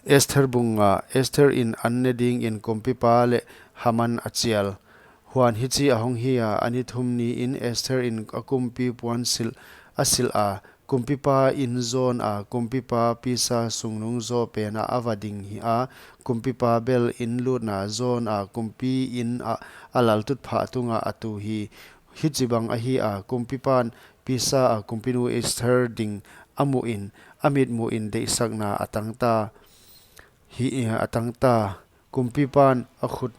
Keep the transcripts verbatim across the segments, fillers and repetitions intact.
Esther bung nga. Esther in an ne dingin kumpipa leh Haman a chial. Huan hichi ahong hi a, a ni thum niin Esther in a kumpi puansilh a silh a, kumpipa in zawn a, kumpipa pisa sungnung zaw pen ah a va ding hi a, kumpipa bel in lutna zawn a, kumpi in ah a laltutphah tungah a tu hi. Hichibang ahi a, kumpipan pisa a kumpinu Esther ding a muhin, a mitmuhin deihsakna a tangta hi, a tangta. Kumpipan a khut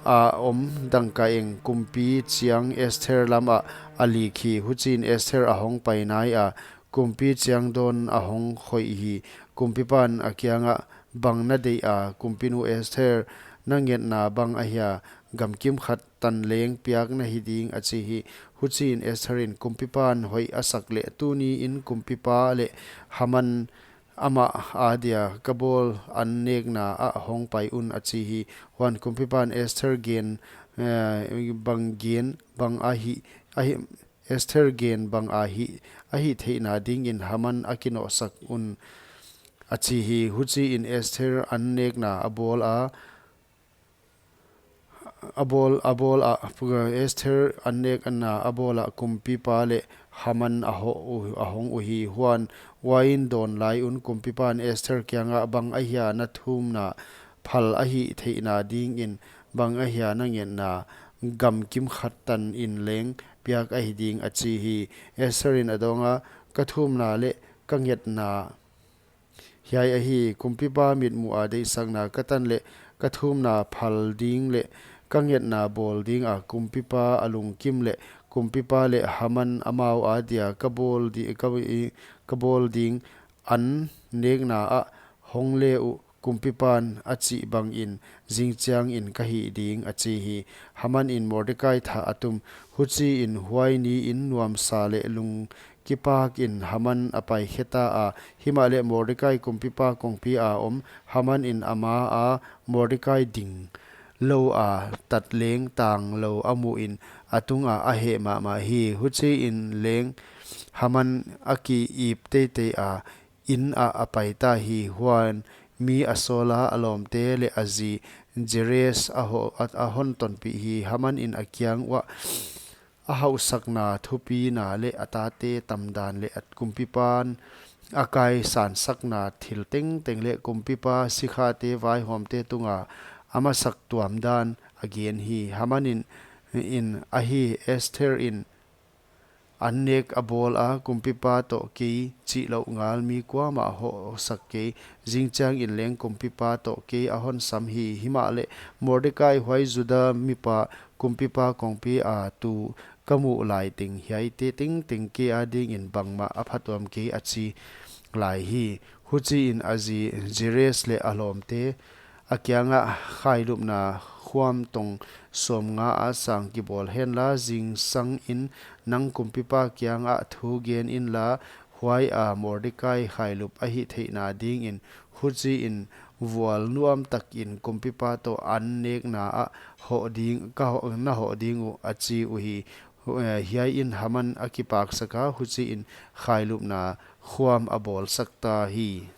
a om dangkaeng kumpi chiang Esther lam ah a lik hi. Huchiin Esther ahong pai nai a, kumpi chiang dawn ahong khoih hi. Kumpipan a kiangah, "Bang na deih a, kumpinu Esther, na ngetna bang ahia? Gamkim khat tan leng piak na hi ding," a chi hi. Huchiin Esther in kumpipan hoih a sak leh, "Tuniin kumpipa leh Haman amah adia ka bawl an nekna ah hong pai un," a chi hi. Huan kumpipan Esther gen, eh, bang gen bang ahi, ahi, Esther gen bang ahi, ahi theihna dingin Haman a kinohsak un, a chi hi. Huchiin Esther an nekna a bawl a, a bawl, a bawl a, Esther an nekna a bawl a, kumpipa leh Haman a hoh u, a hong uhi. Huan uain dawn lai un kumpipan Esther kiangah, "Bang ahia na thumna phal ahi theihna dingin, bang ahia na ngetna, gamkim khat tanin leng piak ahi ding," a chi hi. Esther in a dawng a, "Ka thumna leh ka ngetna hiai ahi, kumpipa mitmuh a deihsakna ka tan leh ka thumna phal ding leh ka ngetna bawl ding a, kumpipa a lungkim leh kumpipa leh Haman amau adia ka bawl di-, ka, i, ka bawl ding an nekna ah hong le uh, kumpipan a chih bangin zingchiangin ka hih ding," a chi hi. Haman in Mordekai thah a tum. Huchiin huai niin nuamsa leh lung kipakin Haman a pai kheta a. Himahleh Mordekai kumpipa kongpi a om. Haman in ama a Mordekai ding lou a, tat leng tang lou a muhin a tungah a heh mahmah hi. Huchiin leng Haman a ki-ip teitei a, inn ah a pai ta hi. Huan mi a sawl a, a lawmte leh a zi Zeres a ho-, a, a hon tonpih hi. Haman in a kiang uah a hauhsakna thupina leh a tate tamdan leh a kumpipan a kaisansakna thil tengteng leh kumpipa sikhate vaihawmte tunga a masak tuamdan a gen hi. Haman in, in ahi, Esther in an nek a bawl a, kumpipa toh kei chihlouh ngal mi kuamah hohsak kei, zingchiangin leng kumpipa toh kei a hon sam hi. Himahleh Mordekai huai Juda mipa kumpipa kongpi a tu ka muh lai teng hiaite tengteng kei adingin bangmah a phatuam kei, a chi lai hi. Huchiin a zi Zeres leh a lawmte a kiangah, "Khailupna khuam tong sawmnga a sang kibawl henla, zingsangin nang kumpipa kiangah thu gen inla, huai a Mordekai khailup a hih theihna dingin, huchiin vual nuamtakin kumpipa toh an nekna ah hoh ding, ka hoh, na hoh ding uh," a chi uhi. Hu-, eh, hiaiin Haman a kipaksak a, huchiin khailupna khuam a bawlsak ta hi.